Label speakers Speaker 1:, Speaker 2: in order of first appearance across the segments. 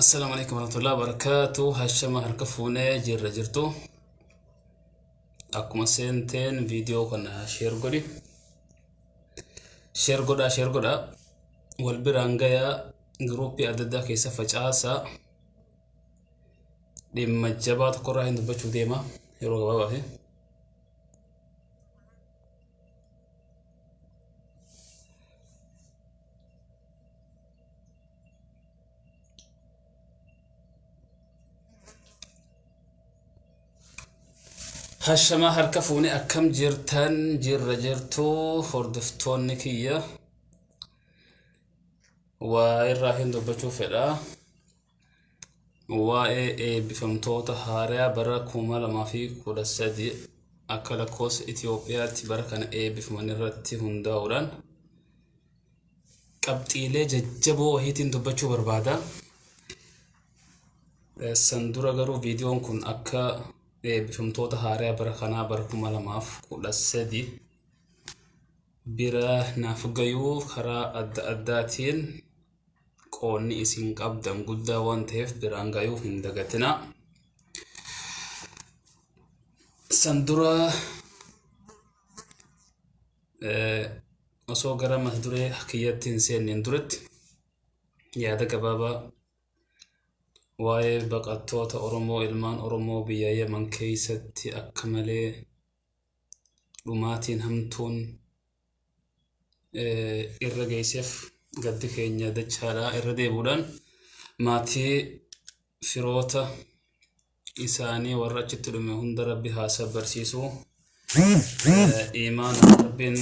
Speaker 1: Assalaamu alaikum warahmatullahi wabarakatuh. Hashama harka fuunee jirra jirtu. Akkuma seenteen viidiyoo kana sheer godhi. Sheer godhaa sheer godhaa. Wal biraan gayaa giruuppii adda addaa keessa facaasaa. Dhimma jabaa tokkorraa hin dubbachuu deema yeroo gabaabaa fi. Hashamaa harka fuunee akkam jirtan jirra jirtu hordoftoonni kiyya waa irraa hin dubbachuu fedha. Waa'ee eebbifamtoota haaraa bara 2013 akka lakkoofsa Itoophiyaatti bara kana eebbifaman irratti hundaa'uudhaan qabxiilee jajjaboo wahiitiin dubbachuu barbaada. San dura garuu viidiyoon kun akka eebbifamtoota haaraa bara kanaa bara 2013 bira naaf gayuu karaa adda addaatiin qoonni isin qabdan guddaa waan ta'eef biraan gayuu hin dagatinaa. San dura osoo gara mata duree kiyyatti hin seenneen duratti yaada gabaabaa waa'ee baqattoota Oromoo ilmaan Oromoo biyya Yemen keessatti akka malee dhumaatiin hamtuun irra geesseef gaddi keenya dachaadha irra deebi'uudhaan maatii firoota isaanii warra achitti dhume hunda rabbi haa sabbarsiisu. Imaana rabbiin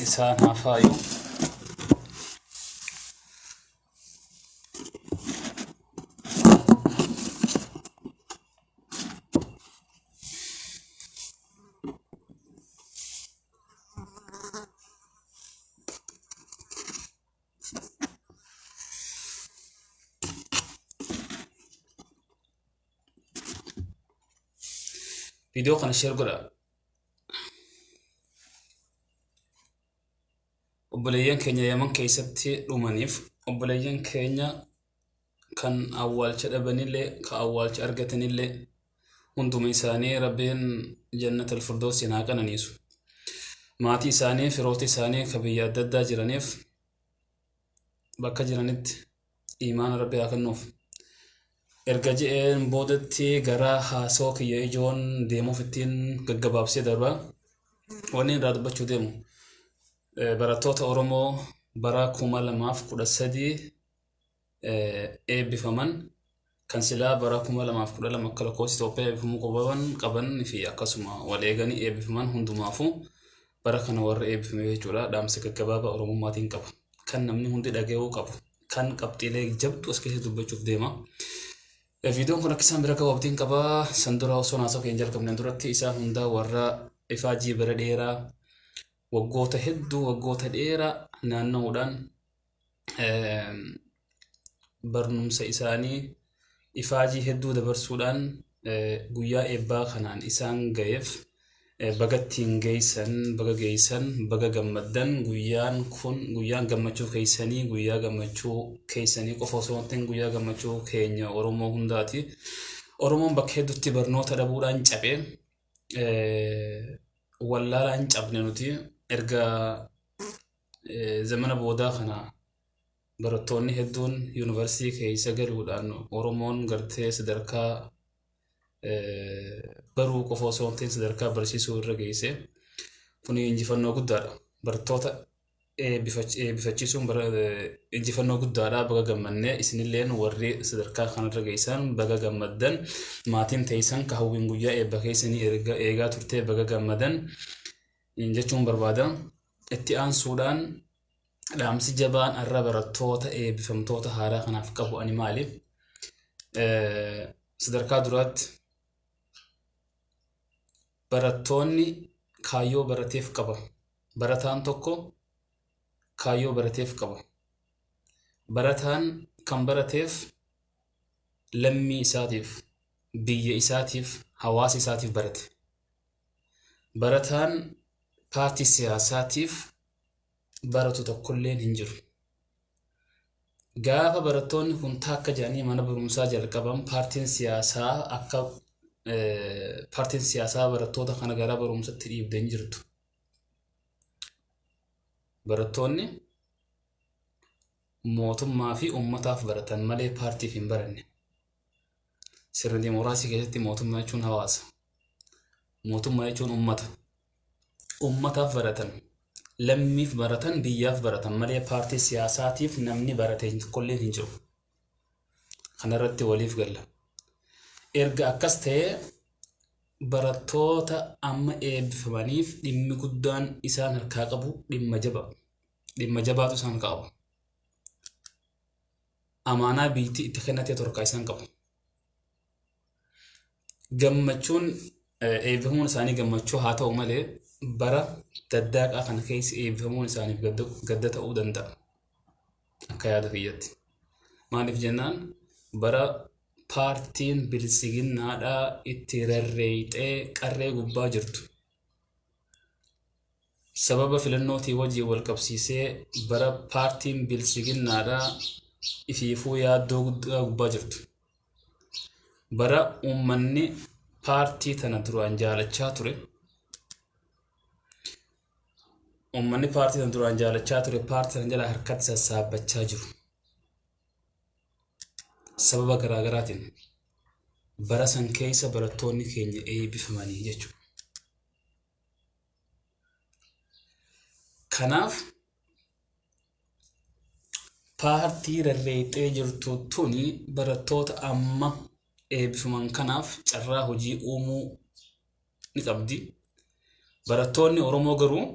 Speaker 1: isaan haa faayu. Viidiyoo kana sheer godha. Obboleeyyan keenya Yaman keessatti dhumaniif obboleeyyan keenya kan awwaalcha dhabanillee kan awwaalcha argatanillee hunduma isaanii rabbiin jannata alfirdoosiin haa qananiisu. Maatii isaanii firoota isaanii kan biyya adda addaa jiraniif bakka jiranitti imaana rabbi haa kennuuf. Erga je'een boodatti gara haasoo kiyya ijoon deemuuf ittiin gaggabaabsee darba. Wanni irraa dubbachuu deemu barattoota Oromoo bara 2013 eebbifaman kan silaa bara 2012 akka lakkoofsa Itoophiyaa eebbifamuu qaban fi akkasuma wal eeganii eebbifaman hundumaafuu bara kana warra eebbifame jechuudha. Dhaamsa gaggabaabaa Oromummaatiin qaba. Kan namni hundi dhaga'uu qabu. Kan qabxiilee jabduu as keessatti dubbachuuf deema. Viidiyoon kun akka isaan bira gahu abdiin qaba. San dura osoo haasoo keenya jalqabneen duratti isaan hundaa warra ifaajii bara dheeraa waggoota hedduu waggoota dheeraa naanna'uudhaan barnumsa isaanii ifaajii hedduu dabarsuudhaan guyyaa eebbaa kanaan isaan ga'eef baga ittiin geessan baga geessan baga gammaddan guyyaan kun guyyaan gammachuu keessanii guyyaa gammachuu keessanii qofa osoo hin ta'in guyyaa gammachuu keenya Oromoo hundaati. Oromoon bakka hedduutti barnoota dhabuudhaan cabe wallaalaan cabne nuti erga zamana boodaa kana barattoonni hedduun yuunivarsiitii keessa galuudhaan Oromoon gartee sadarkaa baruu qofa osoo hin ta'in sadarkaa barsiisuu irra geesse. Kun injifannoo guddaadha. Barattoota eebbifachiisuun injifannoo guddaadha. Baga gammannee isinilleen warri sadarkaa kanarra geessan baga gammaddan. Maatiin teessan ka hawwiin guyyaa eebba keessanii eegaa turtee baga gammadan jechuun barbaada. Itti aansuudhaan dhaamsi jabaan har'a barattoota eebbifamtoota haaraa kanaaf qabu ani maali? Sadarkaa duraatti barattoonni kaayyoo barateef qaba. Barataan tokko kaayyoo barateef qaba. Barataan kan barateef lammii isaatiif, biyya isaatiif, hawaasa isaatiif barate. Barataan paartii siyaasaatiif baratu tokkolleen hin jiru. Gaafa barattoonni kun taakka jedhanii mana barumsaa jalqaban, paartiin siyaasaa akka paartiin siyaasaa barattoota kana gara barumsatti dhiibdee hin jirtu. Barattoonni mootummaa fi uummataaf baratan malee paartiif hin baranne. Sirna dimokiraasii keessatti mootummaa jechuun hawaasa. Mootummaa jechuun uummata. Uummataaf baratan. Lammiif baratan, biyyaaf baratan malee paartii siyaasaatiif namni barate tokkollee hin jiru. Kanarratti waliif galla. Erga akkas ta'ee, barattoota amma eebbifamaniif dhimmi guddaan isaan harkaa qabu dhimma jaba. Dhimma jabaatu isaan harkaa qabu. Amaanaa biyyattii itti kennatee harkaa isaan qabu. Gammachuun eebbifamuun isaanii gammachuu haa ta'u malee, bara daddaaqaa kana keessa eebbifamuun isaaniif gadda ta'uu danda'a. Akka yaada kiyyatti. Maaliif jennaan, bara paartiin biltsiginnaadhaa itti rarreeyxee qarree gubbaa jirtu. Sababa filannootii wajjin wal qabsiisee bara paartiin biltsiginnaadhaa ifiifuu yaaddoo guddaa gubbaa jirtu. Bara uummanni paartii tana duraan jaalachaa ture. Uummanni paartii tana duraan jaalachaa ture paartii tana jala harkatti sassaabbachaa jiru. Sababa garaagaraatiin bara san keessa barattoonni keenya eebbifamanii jechuudha. Kanaaf paartii rarreexee jirtu tuni barattoota amma eebbifaman kanaaf carraa hojii uumuu ni qabdi. Barattoonni Oromoo garuu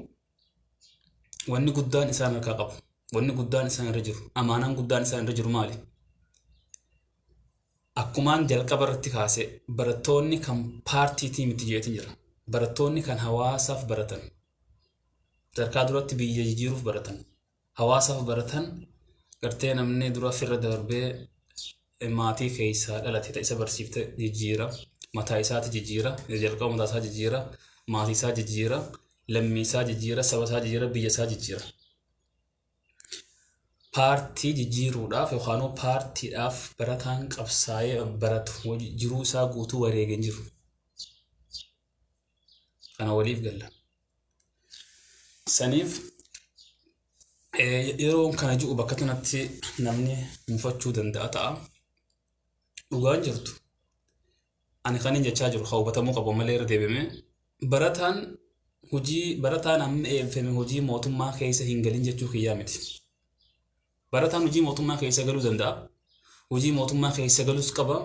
Speaker 1: wanni guddaan isaan harkaa qabu. Wanni guddaan isaan irra jiru. Amaanaan guddaan isaan irra jiru maali? Akkumaan jalqaba irratti kaase, barattoonni kan paartiitii miti jeetiin jira. Barattoonni kan hawaasaaf baratan. Sadarkaa duratti biyya jijjiiruuf baratan. Hawaasaaf baratan. Gartee namni dura firra darbee maatii keessaa dhalate isa barsiifte jijjiira. Mataa isaati jijjiira. Jalqaba mataa isaa jijjiira. Maatii isaa jijjiira. Lammii isaa jijjiira. Saba isaa jijjiira. Biyya isaa jijjiira. Paartii jijjiiruudhaaf yookaan paartiidhaaf barataan qabsaa'ee baratu jiruu isaa guutuu wareegee jiru. Kana waliif galla. Saniif yeroo kana jiru bakka kanatti namni mufachuu danda'a ta'a. Dhugaan jirtu ani kan hin jechaa jiru hubatamuu qabu malee irra deebime, barataan hojii barataan amma eebbifame hojii mootummaa keessa hin galin jechuu kiyyaa miti. Barataan hojii mootummaa keessa galuu danda'a. Hojii mootummaa keessa galus qaba.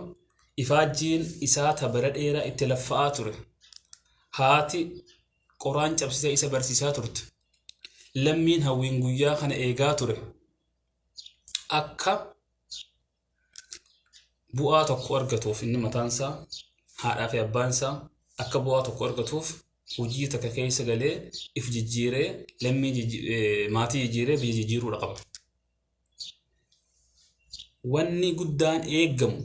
Speaker 1: Ifaajjiin isaa ta bara dheeraa itti laffa'aa ture. Haati qoraan cabsitee isa barsiisaa turte. Lammiin hawwiin guyyaa kana eegaa ture. Akka bu'aa tokko argatuuf, inni mataansaa, haadhaa fi abbaan isaa akka bu'aa tokko argatuuf hojii takka keessa galee if jijjiiree, lammii maatii jijjiiree, biyya jijjiiruudha qaba. Wanni guddaan eeggamu,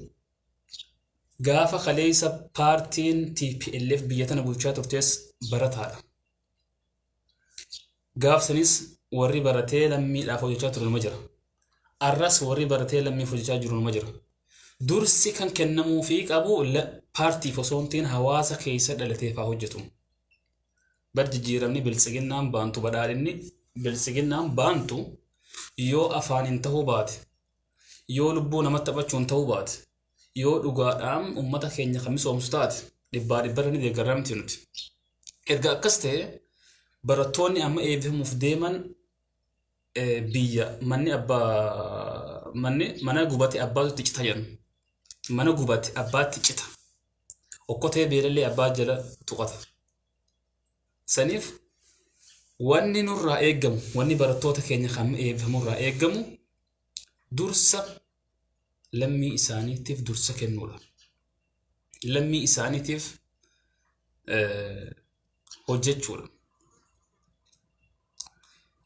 Speaker 1: gaafa kaleessa paartiin TPLF biyya tana bulchaa turtes barataadha. Gaaf sanis warri baratee lammiidhaaf hojjechaa ture numa jira. Arras warri baratee lammiif hojjechaa jiru numa jira. Dursi kan kennamuufii qabu paartiif osoo hin ta'in hawaasa keessa dhalateef haa hojjetu. Bar jijjiiramni biltsiginnaan baantu, badhaadhinni biltsiginnaan baantu, yoo afaan hin ta'uu baate, yoo lubbuu namatti taphachuun ta'uu baate, yoo dhugaadhaan uummata keenya kan misoomsu taate, dhibbaa dhibbarra ni deeggarra miti nuti. Erga akkas ta'e, barattoonni amma eebbifamuuf deeman biyya manni abbaa manni mana gubate abbaatu itti cita jedhu. Mana gubate abbaatti cita. Okkotee beelallee abbaa jala tuqata. Saniif wanni nurraa eeggamu, wanni barattoota keenya kan eebbifamurraa eeggamu, dursa lammii isaaniitiif dursa kennuudha. Lammii isaaniitiif hojjechuudha.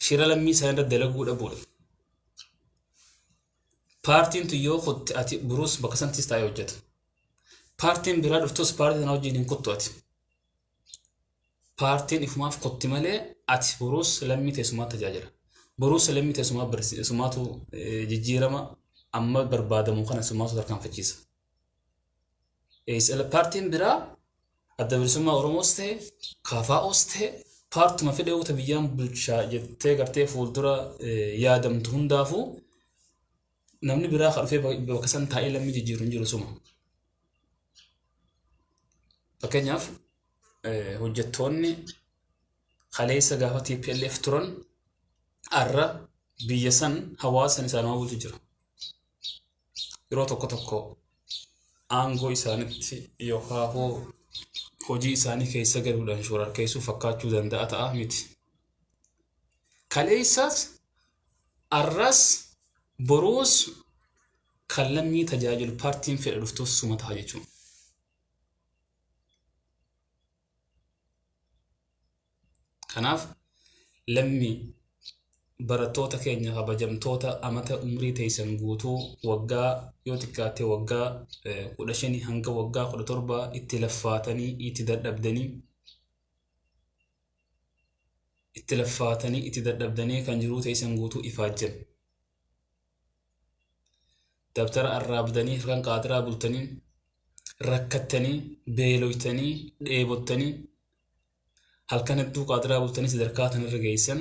Speaker 1: Shira lammii isaanii irra dalaguu dhabuudha. Paartiin tun yoo kutte, ati buruus bakka sanattis taa'ee hojjeta. Paartiin biraa dhuftus paartii sana wajjin hin kuttu ati. Paartiin ifumaaf kutti malee ati boruus lammii teessumaa tajaajila. Boruus lammii ta'e sumaa sumaatu jijjiirama amma barbaadamu kana sumaatu tarkaanfachiisa. Paartiin biraa Adda Bilisummaa Oromoos ta'e KFOs ta'e paartuma fedhe ta biyyaan bulchaa jettee gartee fuuldura yaadamtu hundaafuu namni biraa kan dhufee bakka san taa'ee lammii jijjiiru hin jiru suma. Fakkeenyaaf, hojjettoonni kaleessa gaafa TPLF turan har'a biyya san hawaasa san isaanuma bulchu jira. Yeroo tokko tokko aangoo isaanitti yookaan hojii isaanii keessa galuudhaan shororkeessuu fakkaachuu danda'a ta'a miti. Kaleessas, har'as, boruus kan lammii tajaajilu paartiin fedha dhuftus suma ta'a jechuudha. Kanaaf, lammii barattoota keenya kabajamtoota, amata umrii teessan guutuu, waggaa yoo xiqqaate waggaa 15 hanga waggaa 17 itti laffaatanii itti dadhabdanii, itti laffaatanii itti dadhabdanii kan jiruu teessan guutuu ifaajjan. Dabtara arraabdanii, halkan qaatiraa bultanii, rakkattanii, beeloytanii, dheebottanii, halkan hedduu qaatiraa bultanii sadarkaa tanarra geessan,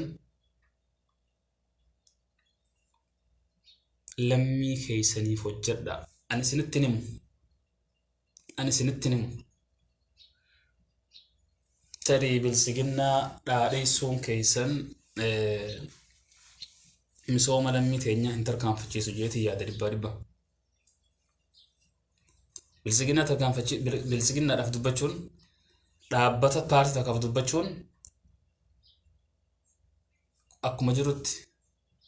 Speaker 1: lammii keessaniif hojjedha. Ani isinitti himu. Ani isinitti himu. Tarii Biltsiginnaa dhaadheessuun keessan misooma lammii teenyaa hin tarkaanfachiisu jeetii yaada dhibbaa dhibba. Biltsiginnaa tarkaanfachi Biltsiginnaadhaaf dubbachuun, dhaabbata paartii takkaaf dubbachuun akkuma jirutti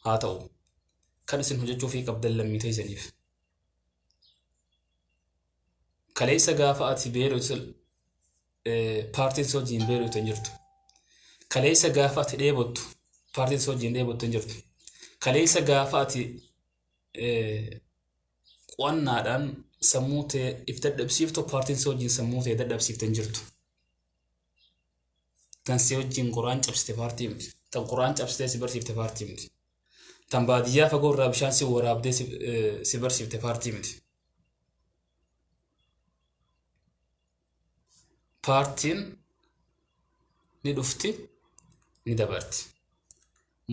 Speaker 1: haa ta'u, kan isin hojjechuu fi qabdan lammii teessaniif. Kaleessa gaafa ati beelootu paartiin si wajjin beelootu hin jirtu. Kaleessa gaafa ati dheebottu paartiin si wajjin dheebottu hin jirtu. Kaleessa gaafa ati qo'annaadhaan sammuu ta'e if dadhabsiiftu paartiin si wajjin sammuu ta'e dadhabsiifte hin jirtu. Tan si wajjin Quraan cabsite paartii miti. Tan Quraan cabsitee si barsiifte paartii miti. Tan baadiyyaa fagoo irraa bishaan si waraabdee si barsiifte paartii miti. Paartiin ni dhufti, ni dabarti.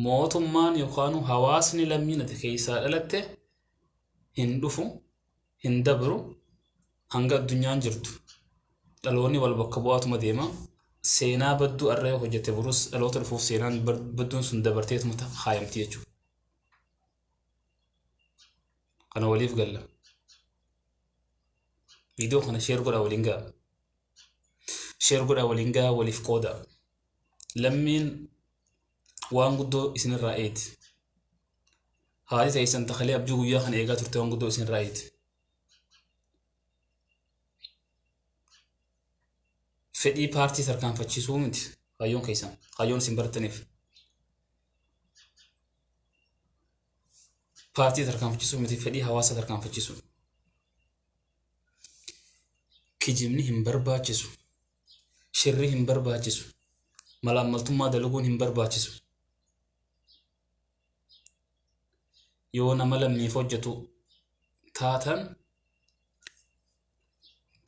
Speaker 1: Mootummaan yookaan hawaasni lammiin ati keessaa dhalatte hin dhufu, hin dabru. Hanga addunyaan jirtu dhaloonni wal bakka bu'aatuma deema. Seenaa badduu arra yoo hojjette, borus dhaloota dhufuuf seenaan badduun sun dabarteetuma kaayamti jechuudha. Kana waliif galla. Viidiyoo kana share godhaa waliin ga'a. Share godhaa waliin ga'a, waliif qooda. Lammiin waan guddoo isinirraa eeti. Haati teessan takalee abjuu guyyaa kana eegaa turte waan guddoo isinirraa eeti. Fedhii paartii tarkaanfachiisuu miti kaayyoon keessan, kaayyoon isin barattaniif. Paartii tarkaanfachiisuu miti, fedhii hawaasa tarkaanfachiisuu. Kijibni hin barbaachisu. Shirri hin barbaachisu. Malaammaltummaa dalaguun hin barbaachisu. Yoo nama lammiif hojjetu taatan,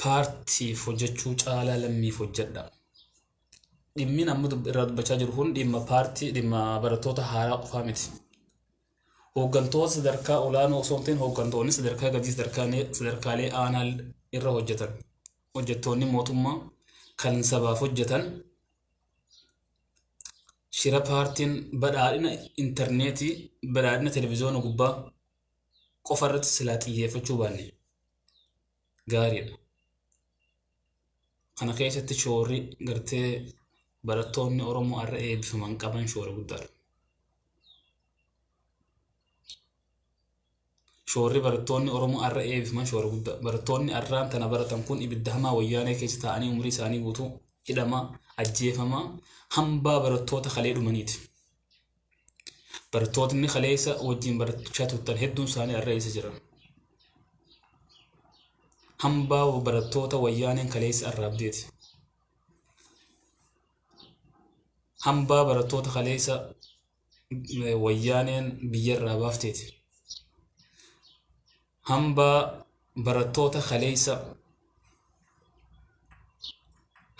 Speaker 1: paartiif hojjechuu caalaa lammiif hojjedha. Dhimmi amma irraa dubbachaa jiru kun dhimma paartii, dhimma barattoota haaraa qofaa miti. Hooggantoota sadarkaa olaanoo osoo hin ta'in, hooggantoonni sadarkaa gadii, sadarkaalee aanaa irra hojjetan. Hojjettoonni mootummaa kan sabaaf hojjetan shira paartiin badhaadhina intarneetii, badhaadhina televiziyoona gubbaa qofa irratti silaa xiyyeeffachuu baanne gaariidha. Kana keessatti shoorri gartee barattoonni Oromoo har'a eebbifaman qaban shoora guddaadha. Shoorri barattoonni Oromoo har'a eebbifaman shoora guddaa. Barattoonni har'aan tana baratan kun ibidda hamaa Wayyaanee keessa taa'anii umurii isaanii guutuu hidhamaa, ajjeefamaa, hambaa barattoota kalee dhumaniiti. Barattoonni kaleessa wajjin barachaa turtan hedduun isaanii har'a eessa jiran? Hambaa barattoota Wayyaaneen kaleessa arraabdeeti. Hambaa barattoota kaleessa wayyaaneen biyyarraa baafteeti. Hambaa barattoota kaleessa,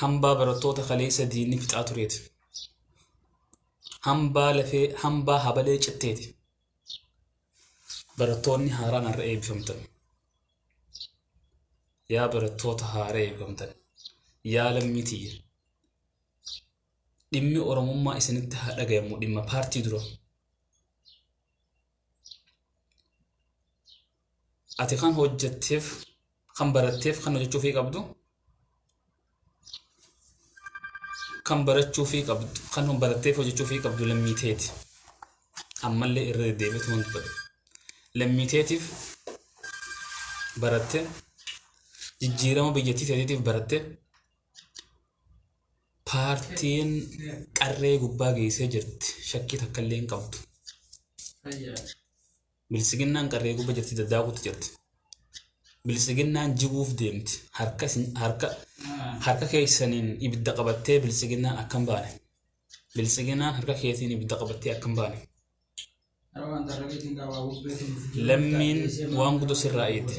Speaker 1: hambaa barattoota kaleessa diinni fixaa tureeti. Hambaa lafee, hambaa habalee citteeti. Barattoonni haaraan har'a eebbifamtan. Yaa barattoota haaraa eebbifamtan. Yaa lammii tiyya. Dhimmi Oromummaa isinitti haa dhagayamu dhimma paartii dura. Ati kan hojjetteef, kan baratteef, kan hojjechuufii qabdu, kan barachuufii qabdu, kan baratteef hojjechuufii qabdu lammii teeti. Ammallee irra deddeebi'eetu waan dubbadha. Lammii teetiif baratte, jijjiirama biyyattii teetiitiif baratte, paartiin qarree gubbaa geessee jirti, shakkii takka illee hin qabdu. Bilisiginnaan qarree gubbaa jirti, daddaakuutti jirti. Bilisiginnaan jiguuf deemti. Harka harka harka keessaniin ibidda qabattee bilisiginnaan akka hin baane. Bilisiginnaan harka keetiin ibidda qabattee akka hin baane. Lammiin waan guddoo sirraa eegdi.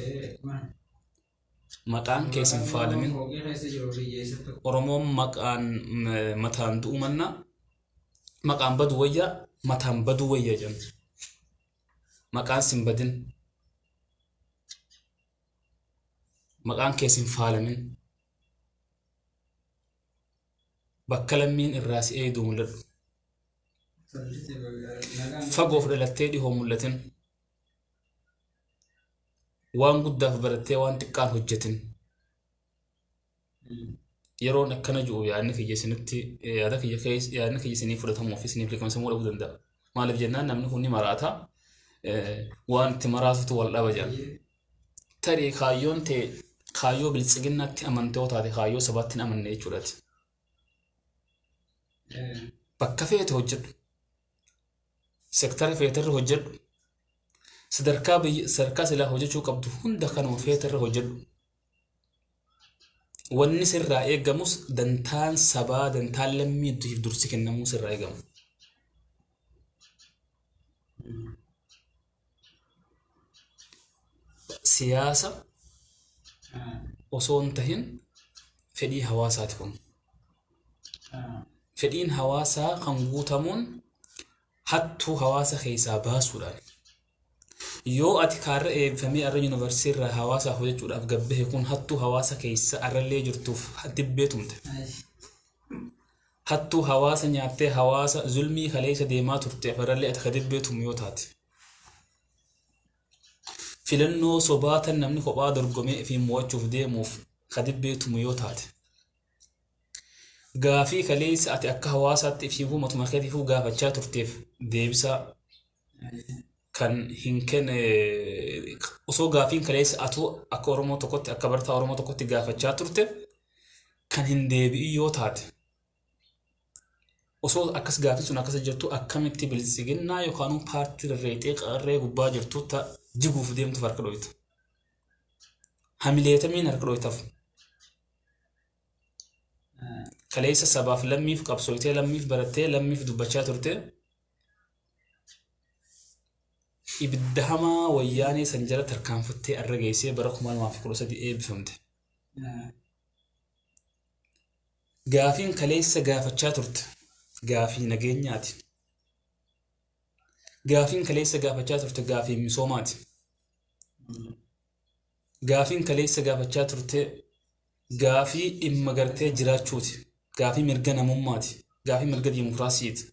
Speaker 1: Maqaan keessa hin faalamin. Oromoon maqaan mataan du'u mannaa maqaan badu wayyaa, mataan baduu wayyaa jedhan. Maqaan sin badin. Maqaan keessa hin faalamin. Bakka lammiin irraa si eegdu mul'adhu. Fagoof dhalattee dhihoo mul'atin. Waan guddaaf barattee waan xiqqaan hojjetin. Yeroon akkana jiru yaadni kiyya isinitti, yaada kiyya keessa, yaadni kiyya isinii fudhatamuu fi isiniif liqimsamuu dhabuu danda'a. Maaliif jennaan namni kun ni maraata. Waan itti maraatutu wal dhaba jedhan. Tarii kaayyoon ta'e kaayyoo biltsiginnaatti amantee yoo taate kaayyoo sabaatti hin amanne jechuudhaati. Bakka feete hojjedhu. Sektara feeterra hojjedhu. Sadarkaa biyya sadarkaa silaa hojjechuu qabdu hunda kanuma feeterra hojjedhu. Wanni sirraa eegamus dantaan sabaa, dantaan lammii dursi kennamuu sirraa eegama. Siyaasa osoo hin tahin fedhii hawaasaati kun. Fedhiin hawaasaa kan guutamuun hattuu hawaasa keessaa baasuudhaan. Yoo ati kaarra eebbifamee arra yuunivarsiitii irraa hawaasaaf hojjechuudhaaf gabbahe kun hattuu hawaasa keessa arrallee jirtuuf dibbee tumte. Hattuu hawaasa nyaattee hawaasa zulmii kaleessa deemaa turteef arrallee ati ka dibbee tumu yoo taate. Filannoo sobaatan namni kophaa dorgomee fi mo'achuuf deemuuf ka dibbee tumu yoo taate. Gaafii kaleessa ati akka hawaasaatti ifiifuu matuma keetiifuu gaafachaa turteef deebisaa kan hin kenne, osoo gaafiin kaleessa atuu akka Oromoo tokkotti, akka barataa Oromoo tokkotti gaafachaa turte kan hin deebi'in yoo taate, osoo akkas gaafiin sun akkas jirtu akkamitti biltsiginnaa yookaan paartii rarreexee qarree gubbaa jirtu ta jiguuf deemtuuf harka dhoyta? Hamileetamiin harka dhoytaaf? Kaleessa sabaaf lammiif qabsooytee, lammiif barattee, lammiif dubbachaa turte, ibidda hamaa wayyaanee san jala tarkaanfattee arra geessee bara 2013 eebbifamte. Gaafiin kaleessa gaafachaa turte gaafii nageenyaati. Gaafiin kaleessa gaafachaa turte gaafii misoomaati. Gaafiin kaleessa gaafachaa turte gaafii dhimma gartee jiraachuuti. Gaafii mirga namummaati. Gaafii mirga diimokiraasiiti.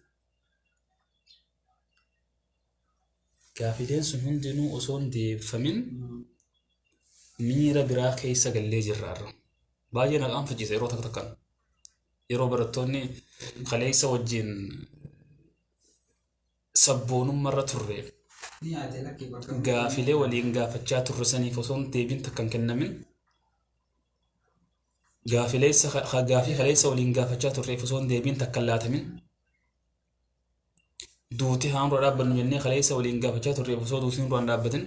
Speaker 1: Gaafileen sun hundinuu osoo hin deebifamin miira biraa keessa gallee jirra har'a. Baay'ee na qaanfachiisa yeroo takka takkaan. Yeroo barattoonni kaleessa wajjin sabboonummarra turre gaafilee waliin gaafachaa turre saniif osoo hin deebiin takka hin kennamin, gaafilee gaafii kaleessa waliin gaafachaa turreef osoo hin deebiin takka hin laatamin, duuti haa nurra dhaabbannu jennee kaleessa waliin gaafachaa turreef osoo duuti nurra hin dhaabbatin,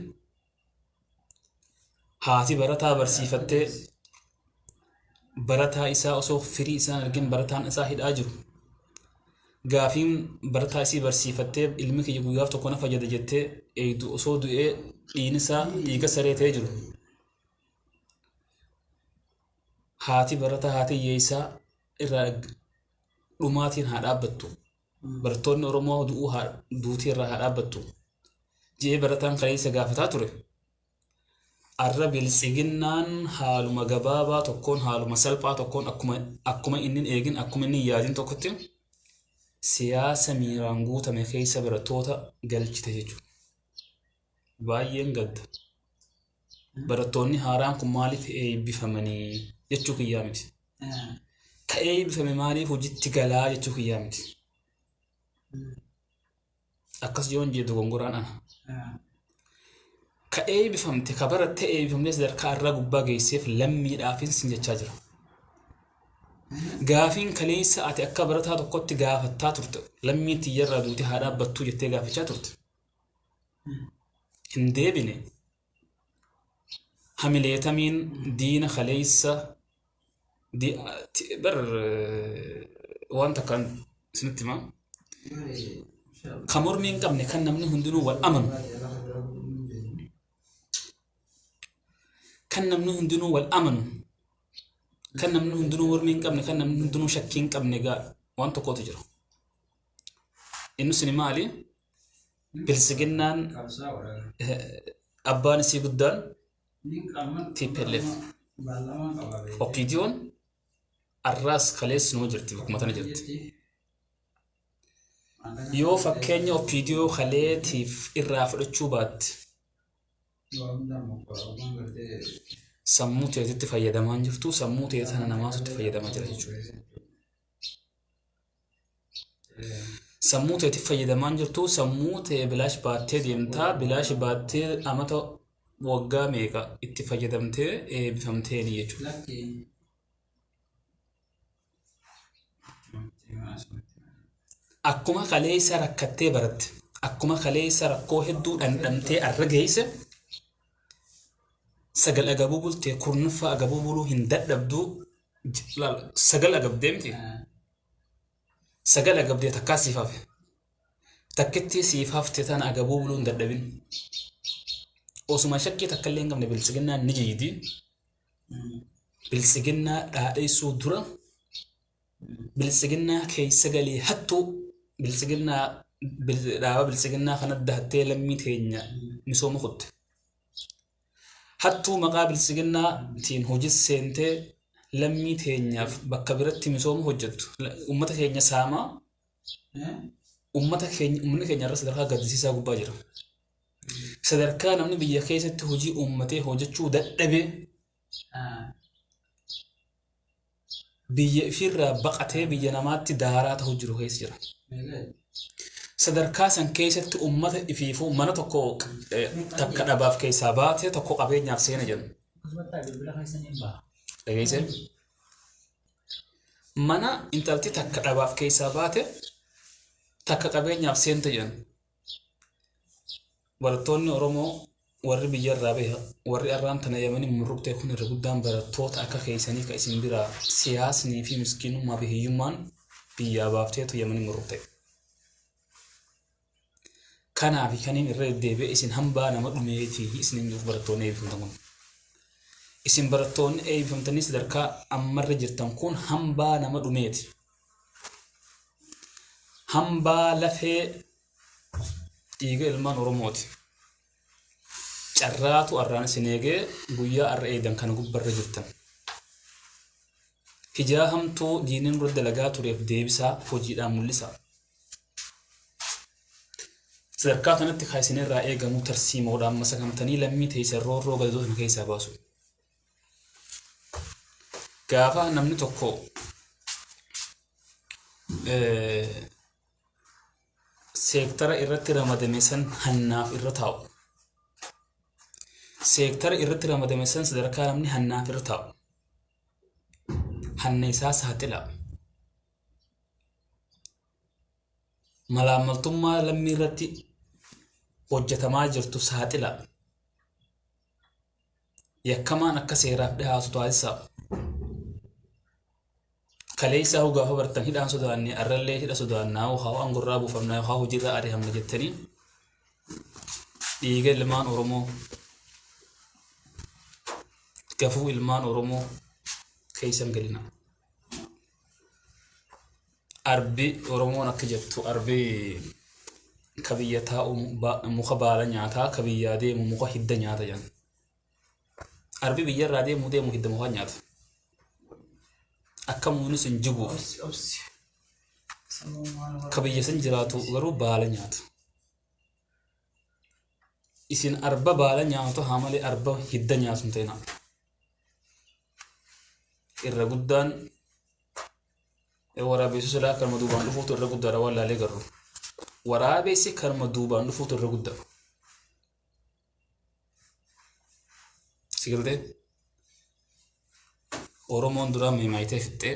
Speaker 1: haati barataa barsiifattee barataa isaa osoo firii isaan argin barataan isaa hidhaa jiru, Gaafiin barataa isii barsiifattee ilmi kiyya guyyaaf tokko na fayyada jettee eegdu osoo du'ee dhiigni isaa dhiiga saree ta'ee jiru. Haati barataa haati hiyyeessaa irraa dhumaatiin haa dhaabbattu. Barattoonni Oromoo du'uu haa duutii irraa haa dhaabbattu. Je'ee barataan kaleessa gaafataa ture. Arra biltsiginnaan haaluma gabaabaa tokkoon haaluma salphaa tokkoon akkuma inni hin eegin akkuma inni hin yaadin tokkotti siyaasa miiraan guutame keessa barattoota galchite jechuudha. Baay'een gadda. Barattoonni haaraan kun maaliif eebbifamanii jechuu kiyyaa miti. Ka eebbifame maaliif hojiitti galaa jechuu kiyyaa miti. Akkas yoon jedhu dogongoraan ana. Ka eebbifamte ka baratte eebbifamtee sadarkaa irraa gubbaa geesseef lammiidhaafin sin jechaa jira. Gaafiin kaleessa ati akka barataa tokkotti gaafattaa turte lammii tiyyarraa duute haa dhaabbattuu jettee gaafachaa turte. Hin deebine. Hamileetamiin diina kaleessa bar waan takkaan isinitti himaa. Ka mormii hin qabne kan namni hundinuu wal amanu. Kan namni hundinuu wal amanu. Kan namni hundinuu mormii hin qabne kan namni hundinuu shakkii hin qabne gaa waan tokkotu jira. Inni suni maali? Biltsiginnaan abbaan isii guddaan TPLF. OPDOn arraas kalees numa jirti bakkuma tana jirti. Yoo fakkeenya OPDO kaleetiif irraa fudhachuu baatte sammuu teetitti fayyadamaa hin jirtu sammuu tee tana namaatu itti fayyadamaa jira jechuudha. Sammuu teetitti fayyadamaa hin jirtu sammuu tee bilaash baattee deemtaa bilaash baattee amata waggaa meeqa itti fayyadamtee eebbifamteeni jechuudha. Akkuma kaleessa rakkattee baratte akkuma kaleessa rakkoo hedduu dhandhamtee arra geesse sagal agabuu bultee kurnaffaa agabuu buluu hin dadhabduu sagal agabdee miti sagal agabdee takkaa siif hafe takkittii siif hafte tana agabuu buluu hin dadhabin osuma shakkii takka illee hin qabne biltsiginnaan ni jiidi biltsiginnaa dhaadheessuu dura biltsiginnaa keessa galee hattuu biltsiginnaa dhaaba biltsiginnaa kana dahattee lammii teenya misooma kutte. Hattuu maqaa biltsiginnaatiin hojii seentee lammii teenyaaf bakka biratti misooma hojjettu uummata keenya saamaa uummata keenya uummanni keenya irra sadarkaa gaddisiisaa gubbaa jira. Sadarkaa namni biyya keessatti hojii uummatee hojjechuu dadhabee biyya ofiirraa baqatee biyya namaatti daaraa ta'u jiru keessa jira. Sadarkaa san keessatti uummata ifiifuu mana tokko takka dhabaaf keessaa baatee tokko qabeenyaaf seena jedhu. Dhageessee? Mana intalti takka dhabaaf keessaa baate takka qabeenyaaf seente jedhan. Barattoonni Oromoo warri biyyarraa bahe warri arraan tana yamanii murruqtee kun irra guddaan barattoota akka keessanii ka isin biraa siyaasnii fi miskiinummaa fi hiyyummaan biyyaa baafteetu yamanii murruqte. Kanaaf kaniin irra deddeebi'ee isin hambaa nama dhumeetii isin hin jiruuf barattoonni eebbifamtan kun. Isin barattoonni eebbifamtanii sadarkaa ammarra jirtan kun hambaa nama dhumeeti. Hambaa lafee dhiiga ilmaan Oromooti. Carraatu arraan isin eegee guyyaa arra eedan kana gubbarra jirtan. Hijaa hamtuu diiniin dura dalagaa tureef deebisaa hojiidhaan mul'isaa. Sadarkaa kanatti kan isinirraa eegamu tarsiimoodhaan masakamtanii lammii teessan roorroo gadadoo sana keessaa baasu. Gaafa namni tokko seektara irratti ramadame san hannaaf irra taa'u. Seektara irratti ramadame san sadarkaa namni hannaaf irra taa'u. Hanna isaa saaxila. Malaammaltummaa lammii irratti hojjetamaa jirtu saaxila. Yakkamaan akka seeraaf dhiyaatu taasisaa. Kaleessaa hoo gaafa bartan hidhaan sodaanne arrallee hidha sodaannaa haa aangorraa buufamnaa haa hojiirraa ari'amna jettanii dhiiga ilmaan Oromoo gafuu ilmaan Oromoo keessan galina. Arbi Oromoon akka jettu arbi ka biyya taa'u muka baala nyaataa ka biyyaa deemu muka hidda nyaata jedhan. Arbi biyyarraa deemu deemu hidda mukaa nyaata. Akka mukni sun jiguuf
Speaker 2: Obsi obsi.
Speaker 1: ka biyya san jiraatu garuu baala nyaata. Isin arba baala nyaatu haa malee arba hidda nyaatu hin ta'inaa. Irra guddaan waraabessi silaa kanuma duubaan dhufuutu irra guddaadha waan laalee garuu. Waraabessi kanuma duubaan dhufuutu irra guddaa. Si galtee? Oromoon duraan mimaayitee fixxee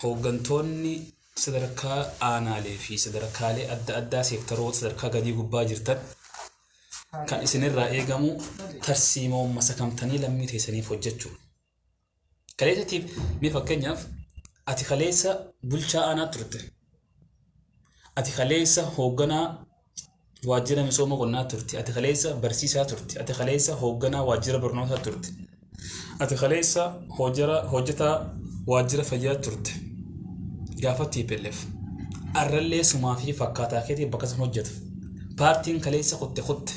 Speaker 1: hooggantoonni sadarkaa aanaalee fi sadarkaalee adda addaa seektaroota sadarkaa gadii gubbaa jirtan kan isinirraa eegamu tarsiimoo masakamtanii lammii teessaniif hojjechuu. Kaleessatiif mee fakkeenyaaf ati kaleessa bulchaa aanaa turte. Ati kaleessa hoogganaa waajjira misooma qonnaa turte. Ati kaleessa barsiisaa turte. Ati kaleessa hoogganaa waajjira barnootaa turte. Ati kaleessa hojjetaa waajjira fayyaa turte. Gaafa TPLF. Arrallee sumaa fi fakkaataa keetii bakka san hojjeta. Paartiin kaleessa kutte kutte.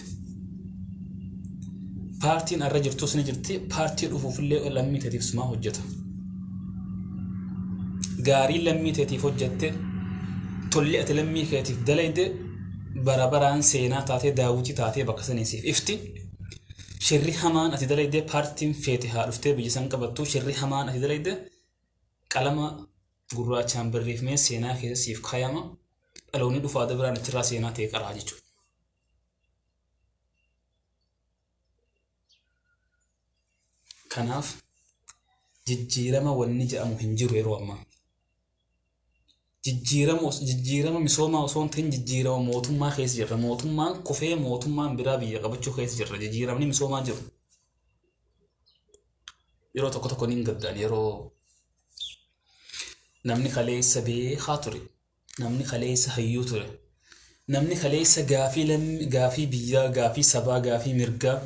Speaker 1: Paartiin arra jirtus ni jirti. Paartii dhufuufillee lammii teetiif sumaa hojjeta. Gaarii lammii teetiif hojjette tolli ati lammii keetiif dalayde bara baraan seenaa taatee daawwitii taatee bakka sanii siif ifti. Shirri hamaan ati dalayde paartiin feete haa dhuftee biyya san qabattu shirri hamaan ati dalayde qalama gurraachaan barreeffamee seenaa keessa siif kaayama. Dhaloonni dhufaa biraan achirraa seenaa ta'e qaraa jechuudha. Kanaaf jijjiirama wanni jedhamu hin jiru yeroo ammaa. Jijjiirama misoomaa osoo hin ta'in jijjiirama mootummaa keessa jirra. Mootummaan kufee mootummaan biraa biyya qabachuu keessa jirra. Jijjiiramni misoomaa jiru. Yeroo tokko tokko ni gaddaan yeroo namni kaleessa beekaa ture. Namni kaleessa hayyuu ture. Namni kaleessa gaafii lammi gaafii biyyaa, gaafii sabaa, gaafii mirgaa,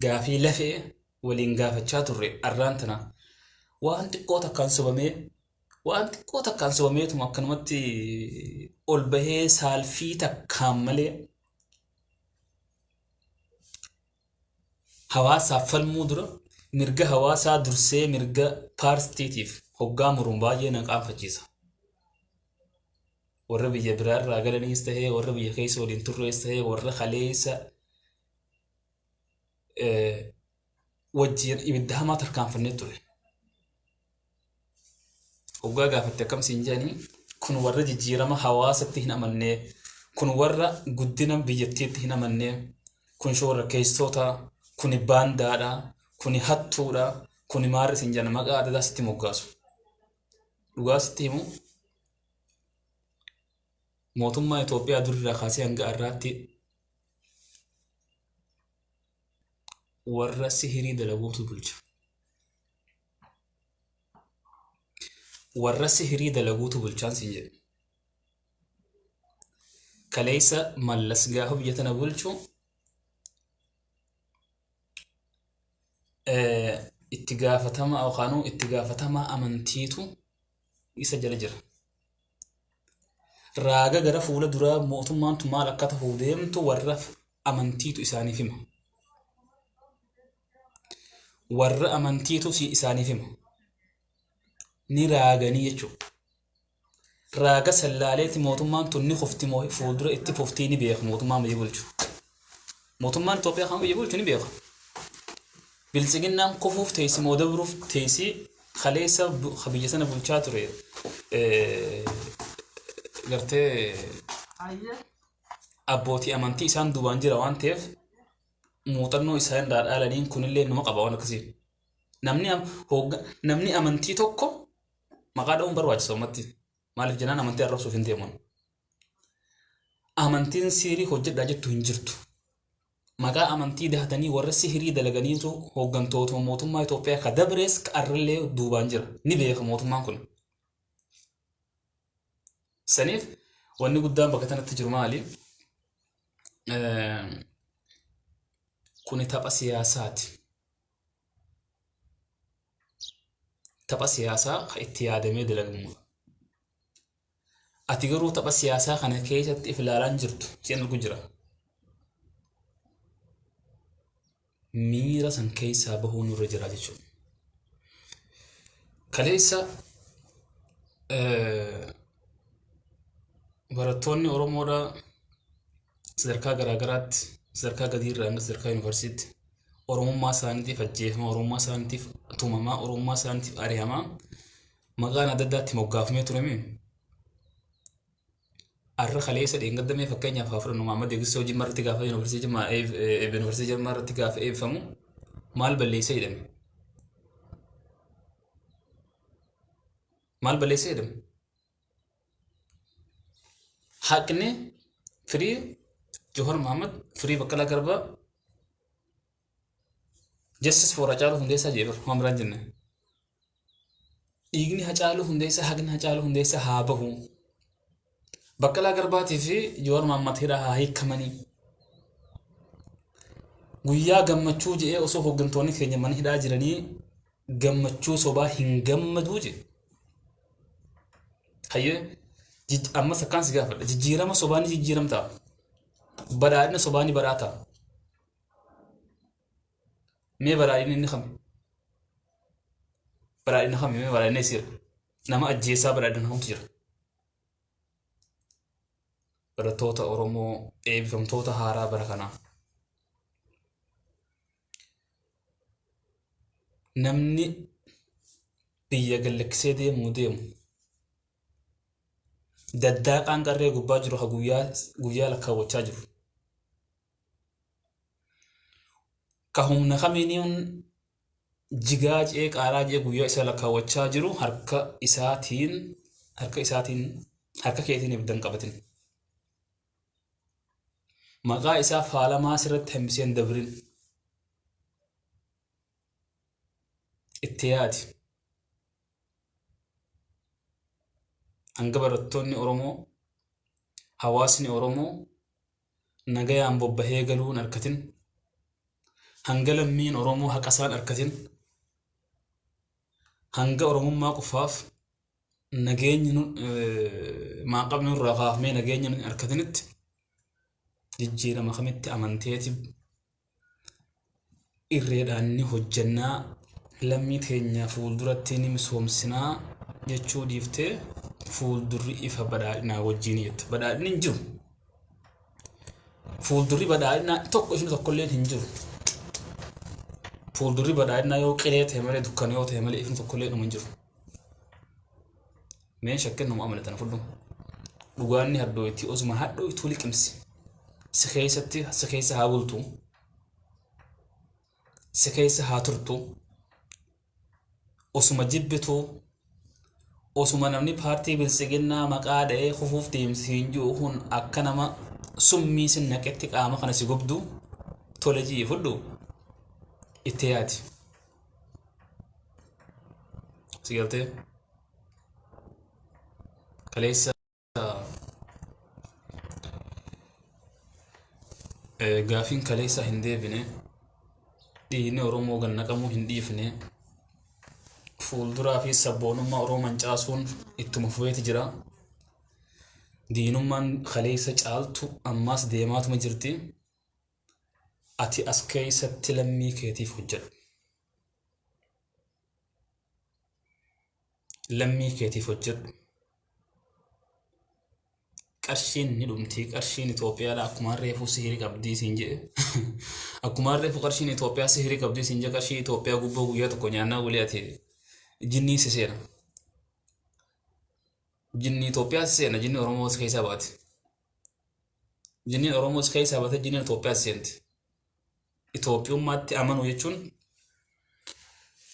Speaker 1: gaafii lafee waliin gaafachaa turre arraan tana waan xiqqoo takkaan sobamee waan xiqqoo takkaan sobameetuma akkanumatti ol bahee saalfii takkaan malee hawaasaaf falmuu dura mirga hawaasaa dursee mirga paartiitiif hoggaa muruun baay'ee na qaanfachiisa. Warra biyya biraa irraa galaniis tahee warra biyya keessa waliin turrees tahee warra kaleessa wajjin ibidda hamaa tarkaanfannee ture. Hoggaa gaafatte akkam siin jedhanii kun warra jijjiirama hawaasatti hin amannee kun warra guddina biyyattiitti hin amannee kun shororkeessitoota kuni baandaadha kuni hattuudha kuni maarri siin jedhan maqaa adda addaa sitti moggaasu. Dhugaa sitti himu mootummaa Itoophiyaa durirraa kaasee hanga har'aatti warra sihirii dalaguutu bulcha. Warra sihirii dalaguutu bulchaan siin jedhe. Kaleessa Mallas gaafa biyya tana bulchu itti gaafatama yookaan itti gaafatamaa amantiitu isa jala jira. Raaga gara fuula duraa mootummaan tun maal akka ta'uu deemtu warra amantiitu isaaniif hima. Warra amantiitu isaaniif hima. Ni raaganii jechuudha. Raaga sallaaleeti mootummaan tun ni kufti moo fuuldura itti fuftii ni beeka mootummaan biyya bulchu. Mootummaan Itoophiyaa kan biyya bulchu ni beeka. Biltsiginnaan kufuuf teessi moo dabruuf teessi kaleessa biyya sana bulchaa ture gartee abbootii amantii isaan duubaan jira waan ta'eef muuxannoo isaan irraa dhaalaniin kunillee numa qaba waan akkasii. Namni amantii tokko maqaa dha'uun barbaachisa ummatti. Maaliif jennaan amantii arrabsuuf hin deeman. Amantiin siirii hojjedhaa jettu hin jirtu. Maqaa amantii dahatanii warra sihirii dalaganiitu hooggantoota mootummaa Itoophiyaa ka dabrees ka arrallee duubaan jira. Ni beeka mootummaan kun. Saniif wanni guddaan bakka tanatti jiru maali? Kuni tapha siyaasaati. Tapha siyaasaa ka itti yaadamee dalagamudha. Ati garuu tapha siyaasaa kana keessatti if ilaalaa hin jirtu. Si argu jira. Miira san keessaa bahuu nurra jira jechuudha. Kaleessa barattoonni Oromoodhaa sadarkaa garaagaraatti sadarkaa gadiirraa hanga sadarkaa yuunivarsiitiitti Oromummaa isaaniitiif ajjeefamaa, Oromummaa isaaniitiif tumamaa, Oromummaa isaaniitiif ari'amaa maqaan adda addaatti moggaafamee tureme. Arra kaleessa dheengadda mee fakkeenyaaf haa fudhannu Mahammad Eegsisoo Jimma irratti gaafa yuunivarsiitii Jimmaa yuunivarsiitii Jimmaa irratti gaafa eebbifamu maal balleessee jedhame? Maal balleessee jedhame? Haqni firii Johar Mahammad, firii Baqqalaa Garbaa, Justice for Hacaaluu Hundeessaa jedhee bara waan biraan jenne. Dhiigni Hacaaluu Hundeessaa, haqni Hacaaluu Hundeessaa haa bahu. Baqqalaa Garbaatii fi Jawaar Mohammad hidhaa haa hiikamanii. Guyyaa gammachuu jedhee osoo hooggantoonni keenya mana hidhaa jiranii gammachuu sobaa hin gammaduu jedhe. Hayyee ammas akkaan si gaafadha. Jijjiirama sobaa ni jijjiiramtaa? Badhaadhina sobaa ni badhaataa? Mee badhaadhinni inni kami? Badhaadhina kami? Mee badhaadhina eessa jira? Nama ajjeesaa badhaadhina kamtu jira? Barattoota Oromoo eebbifamtoota haaraa bara kanaa. Namni biyya gallakkisee deemuu deemu daddaaqaan qarree gubbaa jiru ha guyyaa guyyaa lakkaawwachaa jiru. Ka humna kamiiniin jigaa ce'ee qaaraa ce'ee guyyaa isaa lakkaawwachaa jiru harka isaatiin harka isaatiin harka keetiin ibidda hin qabatin. Maqaa isaa faalamaa sirratti hambisee hin dabrin. Itti yaadi. Hanga barattoonni Oromoo hawaasni Oromoo nagayaan bobbahee galuu hin arkatin, hanga lammiin Oromoo haqa isaa hin arkatin, hanga Oromummaa qofaaf nageenyi nu maaqabni nurraa kaafamee nageenya nu hin arkatinitti jijjiirama kamitti amanteeti irreedhaan ni hojjannaa lammii teenya fuulduratti ni misoomsinaa jechuu dhiiftee fuuldurri ifa badhaadhinaa wajjin jetta. Badhaadhinni hin jiru. Fuuldurri badhaadhinaa tokko ifni tokkolleen hin jiru. Fuuldurri badhaadhinaa yoo qilee ta'e malee dukkana yoo ta'e malee ifni tokkollee dhuma hin jiru. Mee shakkin nama amane tana fudhu. Dhugaan ni hadhooyti osuma hadhooytuu liqimsi. Si keessatti si keessa haa bultu. Si keessa haa turtu. Osuma jibbituu osuma namni paartii biltsiginnaa maqaa dha'ee kufuuf deemsi hin jiru kun akka nama summii sin naqetti qaama kana si gubdu tole ji'i fudhu itti yaadi. Si galtee? Kaleessa gaafiin kaleessa hin deebine dhiigni Oromoo gad naqamuu hin dhiifne fuulduraa fi sabboonummaa Oromoo mancaasuun ittuma fufeeti jira. Diinummaan kaleessa caaltu ammaas deemaatuma jirti. Ati as keessatti lammii keetiif hojjedhu. Lammii keetiif hojjedhu. Qarshiin ni dhumti. Qarshiin Itoophiyaadha akkuma reefu sihirii qabdii siin jedhe. Akkuma reefu qarshiin Itoophiyaa sihirii qabdii siin jedhe qarshii Itoophiyaa gubboo guyyaa tokko nyaannaa walii ati jinnii si seena. Jinni Itoophiyaa si seena jinni Oromoo si keessaa baati. Jinniin Oromoo si keessaa baate jinniin Itoophiyaa si seenti. Itoophiyummaatti amanuu jechuun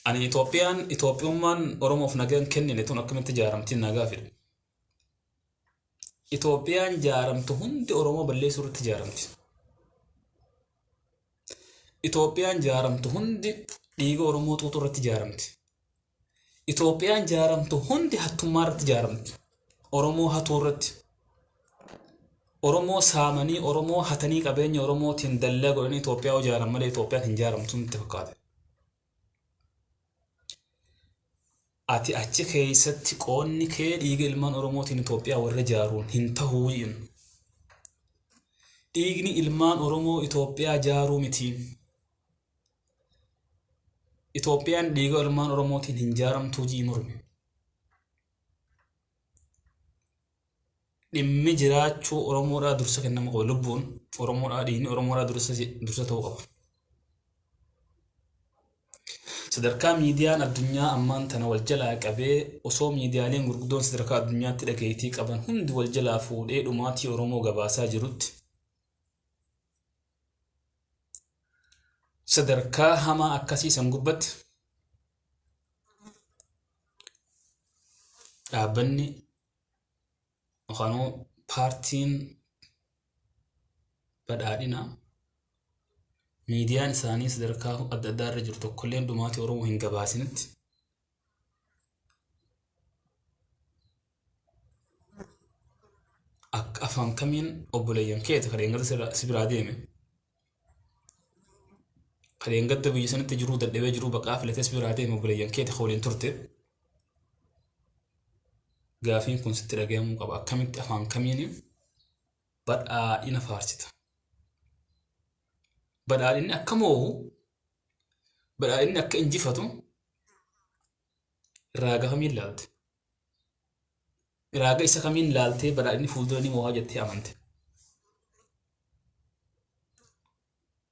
Speaker 1: ani Itoophiyaan Itoophiyummaan Oromoof nagaan kennine tun akkamitti ijaaramti nagaa fide. Itoophiyaan jaaramtu hundi Oromoo balleessuu irratti ijaaramti. Itoophiyaan jaaramtu hundi dhiiga Oromoo xuuxuu irratti jaaramti. Itoophiyaan jaaramtu hundi hattummaa irratti jaaramti. Oromoo hatuu irratti. Oromoo saamanii, Oromoo hatanii, qabeenya Oromootiin dallaa godhanii Itoophiyaa ijaaran malee Itoophiyaan hin jaaramtu nutti fakkaate. Ati achi keessatti qoonni kee dhiiga ilmaan Oromootiin Itoophiyaa warra ijaaruun hin tahuu jedhu. Dhiigni ilmaan Oromoo Itoophiyaa ijaaruu miti. Itoophiyaan dhiiga ilmaan Oromootiin hin jaaramtuu jii mormi. Dhimmi jiraachuu Oromoodhaa dursa kennamuu qaba. Lubbuun Oromoodhaa, dhiigni Oromoodhaa dursa ta'uu qaba. Sadarkaa miidiyaan addunyaa ammaan tana wal jalaa qabee, osoo miidiyaaleen gurguddoon sadarkaa addunyaatti dhageettii qaban hundi wal jalaa fuudhee dhumaatii Oromoo gabaasaa jirutti, sadarkaa hamaa akkasii san gubbatti dhaabbanni yookaan paartiin badhaadhinaa miidiyaan isaanii sadarkaa adda addaa irra jiru tokkolleen dhumaatii Oromoo hin gabaasinitti, akka afaan kamiin obboleeyyan keeti kan eeggadda si biraa deeme, kan eeggadda biyya sanatti jiruu dadhabee jiruu baqaa filatee si biraa deeme, obboleeyyan keeti kan waliin turte, gaafiin kun sitti dhaga'amuu qaba. Akkamitti, afaan kamiin badhaadhina faarsita? Badhaadhinni akka moo'u, badhaadhinni akka injifatu raaga kamiin laalte? Raaga isa kamiin laaltee badhaadhinni fuuldura ni moo'aa jettee amante?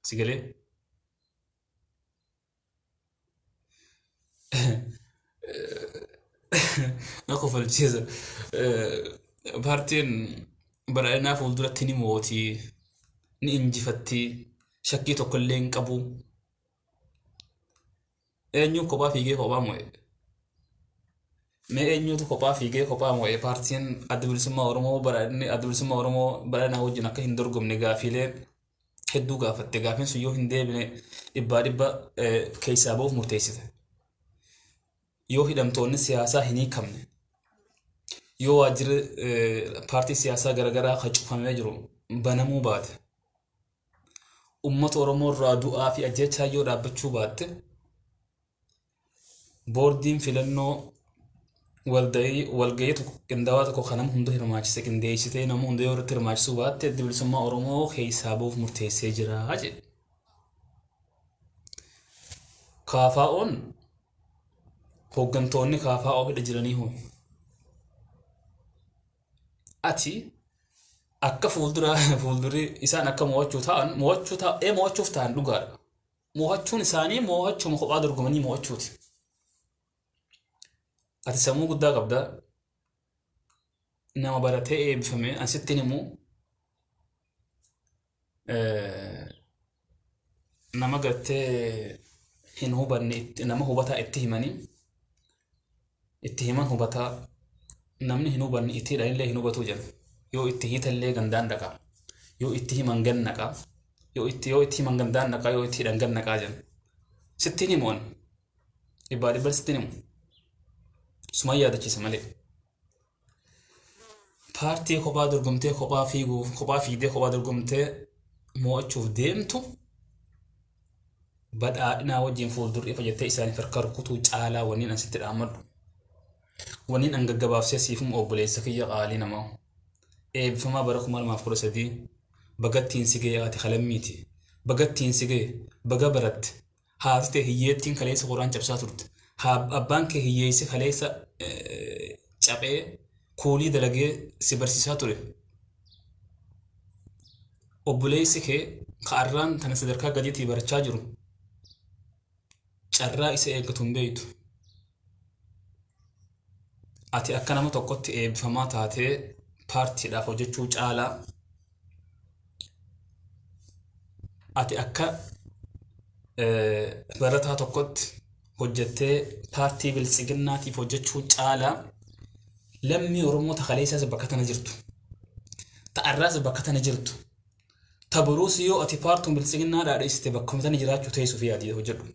Speaker 1: Si galee? Na kofalchiisa. Paartiin badhaadhinaa fuulduratti ni mooti, ni injifatti, shakkii tokkollee hin qabu. Eenyu kophaa fiigee kophaa mo'e? Mee eenyutu kophaa fiigee kophaa mo'e? Paartiin Adda Bilisummaa Oromoo, badhaadhinni Adda Bilisummaa Oromoo badhaadhinaa wajjin akka hin dorgomne gaafiilee hedduu gaafatte. Gaafiin sun yoo hin deebine dhibbaa dhibba keessaa ba'uuf murteessite. Yoo hidhamtoonni siyaasaa hin hiikamne, yoo waajjirri paartii siyaasaa garaagaraa kan cufamee jiru banamuu baate, uummata Oromoo irraa du'aa fi ajjechaa yoo dhaabbachuu baatte, boordiin filannoo walgahii walgahii tokko qindaawaa tokko kan nama hunda hirmaachise qindeessitee nama hunda yoo irratti hirmaachisuu baatte, Adda Bilisummaa Oromoo keessaa ba'uuf murteessee jira jedhe. KFO'n, hooggantoonni KFO hidha jiranii hoo? Ati akka fuuldura fuuldurri isaan akka mo'achuu ta'an mo'achuu ta'ee mo'achuuf ta'an dhugaadha. Mo'achuun isaanii mo'achuma kophaa dorgomanii mo'achuuti. Ati sammuu guddaa qabda. Nama baratee eebbifame asittiin himu, nama gartee hin hubanne nama hubataa itti himanii itti himan hubataa, namni hin hubanne itti hidhanillee hin hubatu jedha. Yoo itti hiitallee gandaan dhaqa. Yoo itti himan gan naqa. Yoo itti himan gandaan dhaqa, yoo itti hidhan gan naqaa jedha. Sittiin himu ani. Dhibbaa dhibba sittiin himu. Suma yaadachiisa malee. Paartii kophaa dorgomtee kophaa fiiguuf, kophaa fiigdee kophaa dorgomtee mo'achuuf deemtu badhaadhinaa wajjin fuuldurri ifa jettee isaaniif harka rukutuu caalaa wanniin asitti dhaammadhu. Wanniin an gaggabaabsee siifuma, obboleessa kiyya qaalii namaa. Eebbifamaa bara 2013 bagattiin si ga'e, ati kalammiiti. Bagattiin si ga'e, baga baratte. Haati ta'e hiyyeettiin kaleessa qoraan cabsaa turte. Abbaan kee hiyyeessi kaleessa caphee kuulii dalagee si barsiisaa ture. Obboleessi kee ka'arraan tana sadarkaa gadiitii barachaa jiru carraa isa eeggatu hin beektu. Ati akka nama tokkotti eebbifamaa taatee paartiidhaaf hojjechuu caalaa, ati akka barataa tokkotti hojjettee paartii biltsiginnaatiif hojjechuu caalaa, lammii Oromoo takaleessaas bakka tana jirtu, ta'arraas bakka tana jirtu, Taboruus yoo ati paartuun biltsiginnaa dhaadheessite bakkuma tani jiraachuu teessuuf yaadii hojjedhu.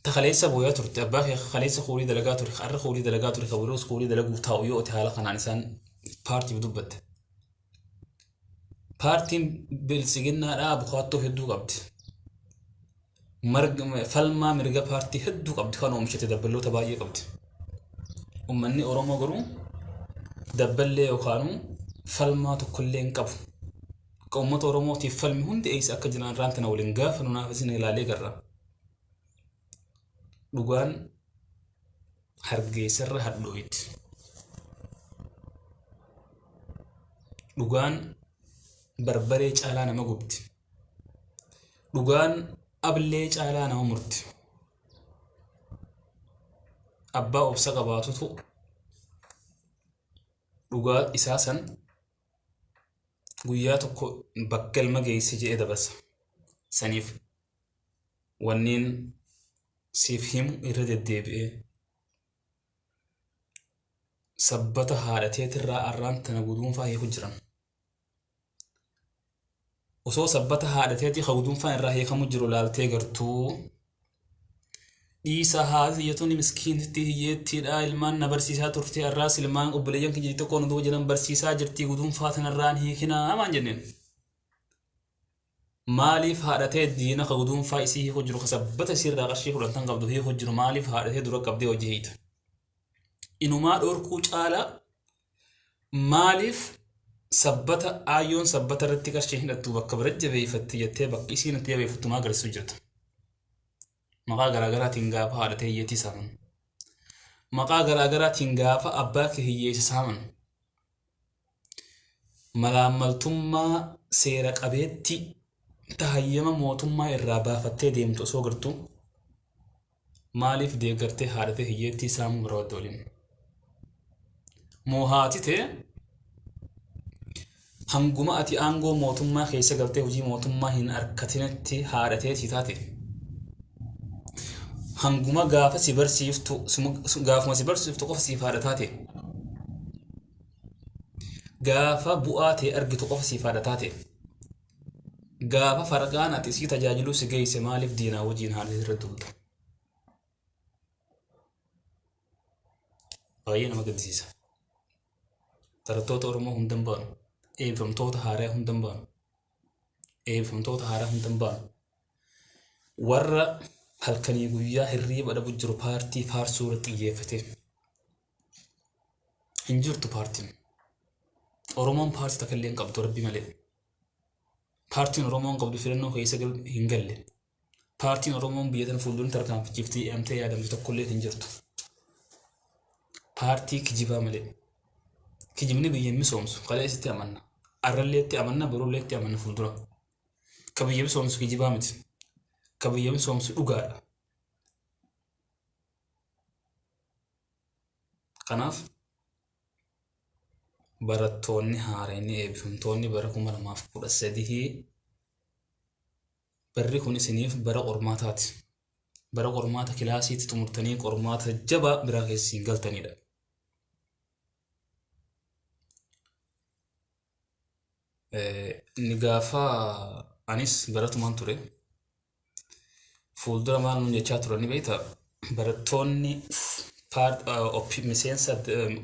Speaker 1: Ta kaleessa booyaa turte abbaa kee kaleessa kuulii dalagaa ture har'a kuulii dalagaa ture ka boruus kuulii dalaguuf taa'u yoo ati haala kanaan isaan paartiif dubbatte. Paartiin biltsiginnaadhaa abukaattoo hedduu qabdi. Falmaa mirga paartii hedduu qabdi kan oomishate dabballoota baay'ee qabdi. Uummanni Oromoo garuu dabballee yookaan falmaa tokkollee hin qabu. Akka uummata Oromootiif falmi hundi eessa akka jiran irraan tana waliin gaafa nu naaf isin ilaalee garra. Dhugaan hargeessarra hadhooyti. Dhugaan barbaree caalaa nama gubdi. Dhugaan ablee caalaa nama murti. Abbaa obsa qabaatutu dhugaa isaa san guyyaa tokko bakka galma geesse jedhee dabarsa. Saniif wanneen siif himu irra deddeebi'ee sabbata haadha teetirraa arraan tana guduunfaa hiiku jiran. Osoo sabbata haadha teetii ka guduunfaan irraa hiikamu jiru laaltee gartuu dhiisa haati tiyya miskiintitti hiyyeettiidha ilmaan na barsiisaa turte arraas ilmaan obboleeyyan kiyya tokko nu duuba jiran barsiisaa jirti guduunfaa tanarraan hiikinaa maan jenneen. Maaliif haadha tee diina ka guduunfaa isii hiiku jiru ka sabbata isiirraa qarshii fudhatan qabdu hiiku jiru maaliif haadha tee dura qabdee hojii hiita? Inumaa dhorkuu caalaa maaliif sabbata aayyoon sabbata irratti qarshii hidhattu bakka bira jabeeffatti jettee bakka isiin itti jabeeffattu maa agarsiisu jirta? Maqaa garaagaraatiin gaafa haadha tee hiyyeettii saaman. Maqaa garaagaraatiin gaafa abbaa kee hiyyeessa saaman. Malaammaltummaa seera qabeetti tahayyama mootummaa irraa baafattee deemtu osoo gartuu maaliif deeggartee haadha tee hiyyeettii saamuu barbaadda waliin? Moo haati tee hanguma ati aangoo mootummaa keessa galtee hojii mootummaa hin arkatinitti haadha teetii taate? Hanguma gaafa si barsiiftu gaafuma si barsiiftu qofa siif haadha taate? Gaafa bu'aa tee argitu qofa siif haadha taate? Gaafa farqaan ati isii tajaajiluu si geesse maaliif diinaa wajjin haadha irra duulta? Baay'ee nama gaddisiisa. Barattoota Oromoo hundan baanu. Eebbifamtoota haaraa hundan baanu. Eebbifamtoota haaraa hundan baanu. Warra halkanii guyyaa hirriiba dhabu jiru paartii faarsuu irratti xiyyeeffate. Hin jirtu paartiin. Oromoon paartii takka illee hin qabdu rabbi malee. Paartiin Oromoon qabdu filannoo keessa hin galle. Paartiin Oromoon biyya tana fuuldura tarkaanfachiiftii jedhamtee yaadamtu tokkollee hin jirtu. Paartii kijibaa malee. Kijibni biyya hin misoomsu. Kaleessitti amanna. Arralleetti amanna, borulleetti amanna fuuldura. Ka biyya misoomsu kijibaa miti. Ka biyya misoomsu dhugaadha. Kanaaf barattoonni haareenni eebbifamtoonni bara 2013 barri kun isiniif bara qormaataati. Bara qormaata kilaasiitti xumurtanii qormaata jabaa biraa keessa isin galtanidha. Inni gaafa anis baratumaan ture. Fuuldura maal nuun jechaa turan ni beektaa? Barattoonni miseensa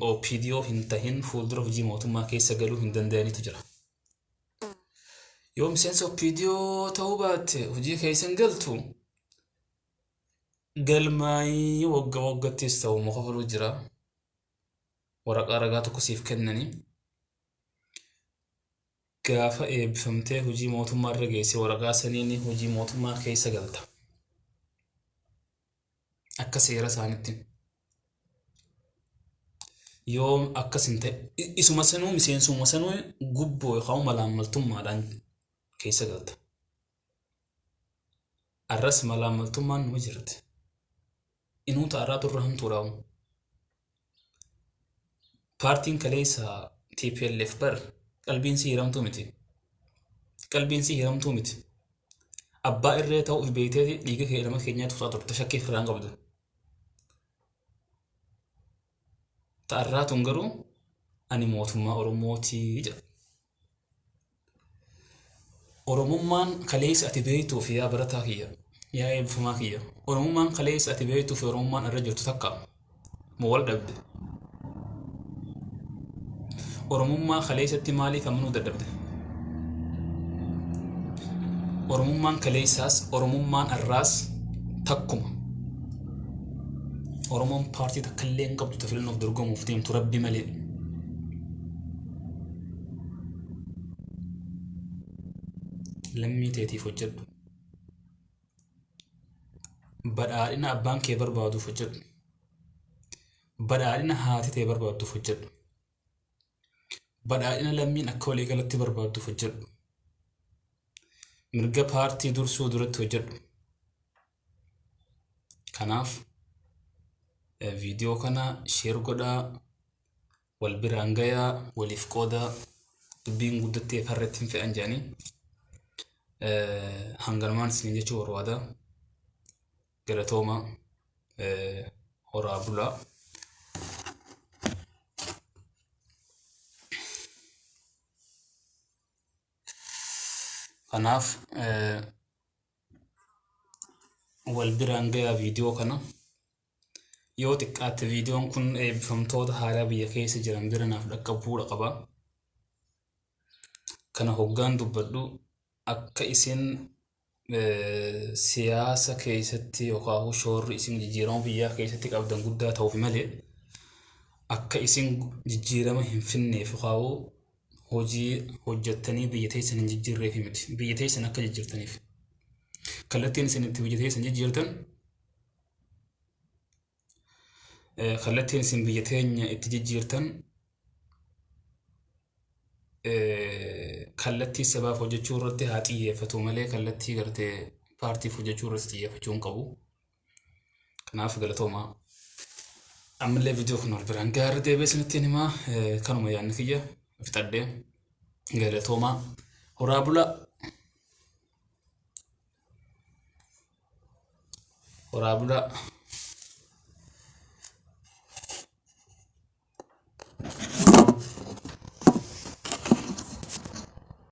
Speaker 1: OPDO hin tahin fuuldura hojii mootummaa keessa galuu hin danda'anitu jira. Yoo miseensa OPDO ta'uu baatte hojii keessa hin galtu galmaayii wagga waggattis ta'u muka faluu jira. Waraqaa ragaa tokko siif kennanii gaafa eebbifamtee hojii mootummaa irra geesse waraqaa saniin hojii mootummaa keessa galta. Akka seera isaanitti. Yoo akkas hin ta'e isuma sanuu miseensuma sanuu gubboo yookaan malaammaltummaadhaan keessa galta. Arras malaammaltummaan numa jirti. Inuu ta'arraa turre hamtuudha. Paartiin kaleessa TPLF bar qalbiin si hiramtuu miti. Qalbiin si hiramtuu miti. Abbaa irree ta'uuf beektee dhiiga kee nama keenyaa tuqsaa turte shakkii irraa hin qabdu. Ta'arraa tun garuu Ani mootummaa Oromootii jedha. Oromummaan kaleessa ati beektuu fi yaa barataa kiyya, yaa eebbifamaa kiyya. Oromummaan kaleessa ati beektuu fi Oromummaan irra jirtu takka moo wal dhabde? Oromummaa kaleessatti maaliif amanuu dadhabde? Oromummaan kaleessaas Oromummaan irraas takkuma. Oromoon paartii takka illee hin qabdu ta filannoof dorgomuuf deemtu rabbi malee. Lammii teetiif hojjedhu. Badhaadhina abbaan kee barbaaduuf hojjedhu. Badhaadhina haati tee barbaadduuf hojjedhu. Badhaadhina lammiin akka waliigalatti barbaadduuf hojjedhu. Mirga paartii dursuu duratti hojjedhu. Kanaaf viidiyoo kana share godhaa, wal biraan gayaa, waliif qoodaa, dubbiin guddattee farreetti hin fe'an jedhanii hanganumaan isiniin jechuu barbaada. Galatooma, horaa bulaa. Kanaaf wal biraan gayaa viidiyoo kana. Yoo xiqqaatte viidiyoon kun eebbifamtoota haaraa biyya keessa jiran bira naaf dhaqqabuudha qaba. Kana hoggaan dubbadhu akka isin siyaasa keessatti yookaan shoorri isin jijjiirama biyyaa keessatti qabdan guddaa ta'uuf malee akka isin jijjiirama hin finneef yookaan hojii hojjettanii biyya teessan hin jijjiirreef miti. Biyya teessan akka jijjiirtaniif. Kallattiin isin itti biyya teessan jijjiirtan, kallattiin isin biyya teenya itti jijjiirtan kallattii sabaaf hojjechuu irratti haa xiyyeeffatu malee kallattii gartee paartiif hojjechuu irratti xiyyeeffachuu hin qabu. Kanaaf galatoomaa. Ammallee viidiyoo kun wal biraan gaarri deebi'ee isinitti himaa, kanuma yaadni kiyya fixadhee, galatoomaa. Horaa bulaa. Horaa bulaa.